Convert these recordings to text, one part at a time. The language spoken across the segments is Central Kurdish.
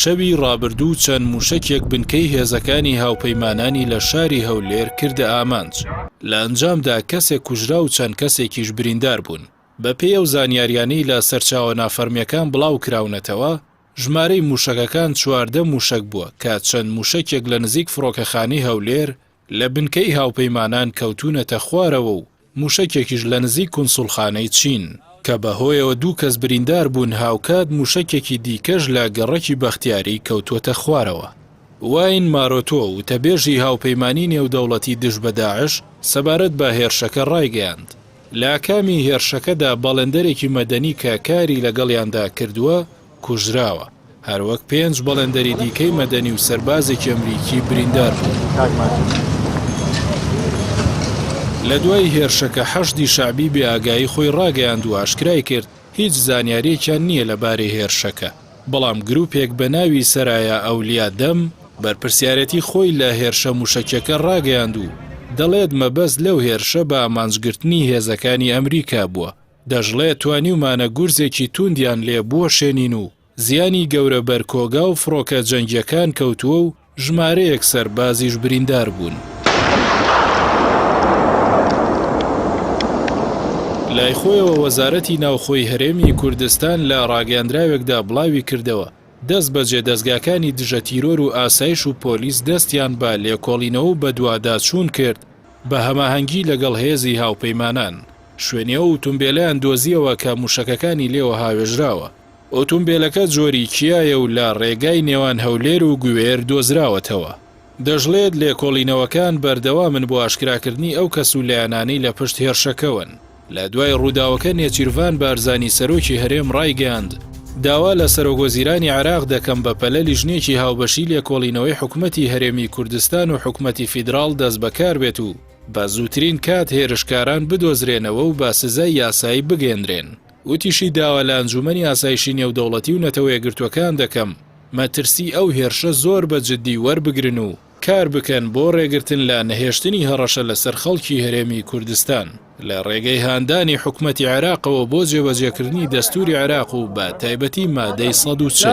شەوی ڕابردوو چەند مووشەکێک بنکەی هێزەکانی هاوپەیمانانی لە شاری هەولێر کردە ئامانج، لە ئەنجامدا کەسێک کوژرا و چەند کەسێکیش بریندار بوون. بەپێی ئەو زانیاریانەی لە سەرچاوە نافەرمییەکان بڵاوکراونەتەوە، ژمارەی مووشەکەکان 14 مووشەک بووە کە چەند مووشەکێک لە نزیک فڕۆکەخانەی هەولێر لە بنکەی هاوپەیمانان کەوتوونەتە خوارەوە و مووشەکێکیش لە نزیک کونسوڵخانەی چین، کە بەهۆیەوە دوو کەس بریندار بوون، هاوکات مووشەکێکی دیکەش لە گەڕەکی بەختیاری کەوتووەتە خوارەوە. واین مارۆتۆ، وتەبێژی هاوپەیمانی نێودەوڵەتی دژ بە داعش، سەبارەت بە هێرشەکە ڕایگەیاند، لە ئاکامی هێرشەکەدا بەڵێندەرێکی مەدەنی کە کاری لەگەڵیاندا کردووە، کوژراوە، هەروەک پێنج بەڵێندەری دیکەی مەدەنی و سەربازێکی ئەمریکی بریندار بوون. لە دوای هێرشەکە حەشدی شەعبی بێ ئاگایی خۆی ڕاگەیاند و ئاشکرای کرد هیچ زانیارییەکیان نییە لەبارەی هێرشەکە، بەڵام گروپێک بە ناوی سەرایا ئەولیا دەم بەرپرسیارێتی خۆی لە هێرشە موشەکیەکە ڕاگەیاند و دەڵێت مەبەست لەو هێرشە بە ئامانجگرتنی هێزەکانی ئەمریکا بووە. دەشڵێت توانیومانە گورزێکی تووندیان لێ بوەشێنین و زیانی گەورە بەر کۆگا و فڕۆکە جەنگییەکان کەوتووە و ژمارەیەک سەربازیش بریندار بوون. لای خۆیەوە وەزارەتی ناوخۆی هەرێمی کوردستان لە ڕاگەیاندراوێکدا بڵاویکردەوە، دەستبەجێ دەزگاکانی دژە تیرۆر و ئاسایش و پۆلیس دەستیان بە لێکۆڵینەوە و بەدواداچوون کرد بە هەماهەنگی لەگەڵ هێزی هاوپەیمانان. شوێنی ئەو ئوتومبێلەیان دۆزییەوە کە مووشەکەکانی لێوە هاوێژراوە. ئوتومبێلەکە جۆری کیایە و لە ڕێگای نێوان هەولێر و گوێر دۆزراوەتەوە. دەشڵێت، لێکۆڵینەوەکان بەردەوامن بۆ ئاشکراکردنی ئەو کەس و لایەنانەی لە پشت هێرشەکەوەن. لە دوای ڕووداوەکە نێچیرڤان بارزانی سەرۆکی هەرێم ڕایگەیاند، داوا لە سەرۆکوەزیرانی عێراق دەکەم بەپەلە لیژنەیەکی هاوبەشی لێکۆڵینەوەی حکومەتی هەرێمی کوردستان و حکومەتی فیدراڵ دەستبەکاربێت و بە زووترین کات هێرشکاران بدۆزرێنەوە و بە سزای یاسایی بگەیەنرێن. وتیشی داوا لە ئەنجوومەنی ئاسایشی نێودەوڵەتی و نەتەوەیەکگرتووەکان دەکەم مەترسی ئەو هێرشە زۆر بە جددی وەربگرن و کار بکەن بۆ ڕێگرتن لە نەهێشتنی هەڕەشە لەسەر خەڵکی هەرێمی کوردستان لە ڕێگەی هاندانی حکومەتی عێراقەوە بۆ جێبەجێکردنی دەستوری عێراق و بە تایبەتی مادەی 140.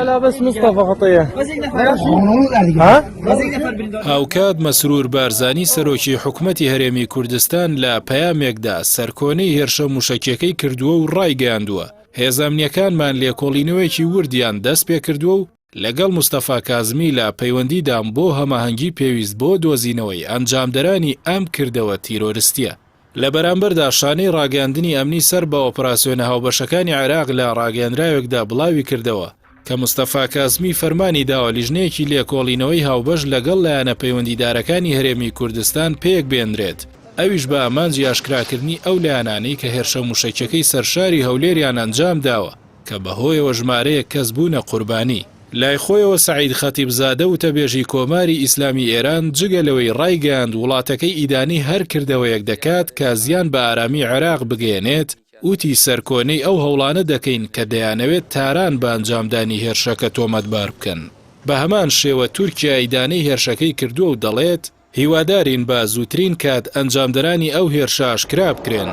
هاوکات مەسرور بارزانی سەرۆکی حکومەتی هەرێمی کوردستان لە پەیامێکدا سەرکۆنەی هێرشە موشەکیەکەی کردووە و ڕایگەیاندووە، هێزە ئەمنییەکانمان لێکۆڵینەوەیەکی وردیان دەستپێکردووە و لەگەڵ مستەفا کازمی لە پەیوەندیدام بۆ هەماهەنگی پێویست بۆ دۆزینەوەی ئەنجامدەرانی ئەم کردەوە تیرۆرستییە. لە بەرامبەردا شانەی ڕاگەیاندنی ئەمنی سەر بە ئۆپراسیۆنە هاوبەشەکانی عێراق لە ڕاگەیەنراوێکدا بڵاویکردەوە کە مستەفا کازمی فەرمانی داوە لیژنەیەکی لێکۆڵینەوەی هاوبەش لەگەڵ لایەنە پەیوەندیدارەکانی هەرێمی کوردستان پێکبێنرێت ئەویش بە ئامانجی ئاشکراکردنی ئەو لایەنانەی کە هێرشە موشەکیەکەی سەر شاری هەولێریان ئەنجامداوە کە بەهۆیەوە ژمارەیەک کەس بوونە قوربانی. لای خۆیەوە سەعید خەتیب زادە وتەبێژی کۆماری ئیسلامی ئێران جگە لەوەی ڕایگەیاند وڵاتەکەی ئیدانەی هەر کردەوەیەک دەکات کە زیان بە ئارامی عێراق بگەیەنێت، وتی سەرکۆنەی ئەو هەوڵانە دەکەین کە دەیانەوێت تاران بە ئەنجامدانی هێرشەکە تۆمەتبار بکەن. بەهەمان شێوە تورکیا ئیدانەی هێرشەکەی کردووە و دەڵێت، هیوادارین بە زووترین کات ئەنجامدەرانی ئەو هێرشە ئاشکرا بکرێن.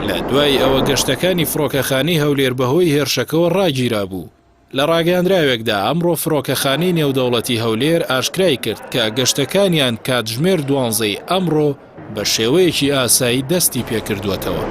لە دوای ئەوە گەشتەکانی فڕۆکەخانەی هەولێر بەهۆی هێرشەکەوە ڕاگیرابوو. لە ڕاگەیاندراوێکدا ئەمڕۆ فڕۆکەخانەی نێودەوڵەتی هەولێر ئاشکرای کرد کە گەشتەکانیان کاتژمێر دوانزەی ئەمڕۆ بە شێوەیەکی ئاسایی دەستی پێکردووەتەوە.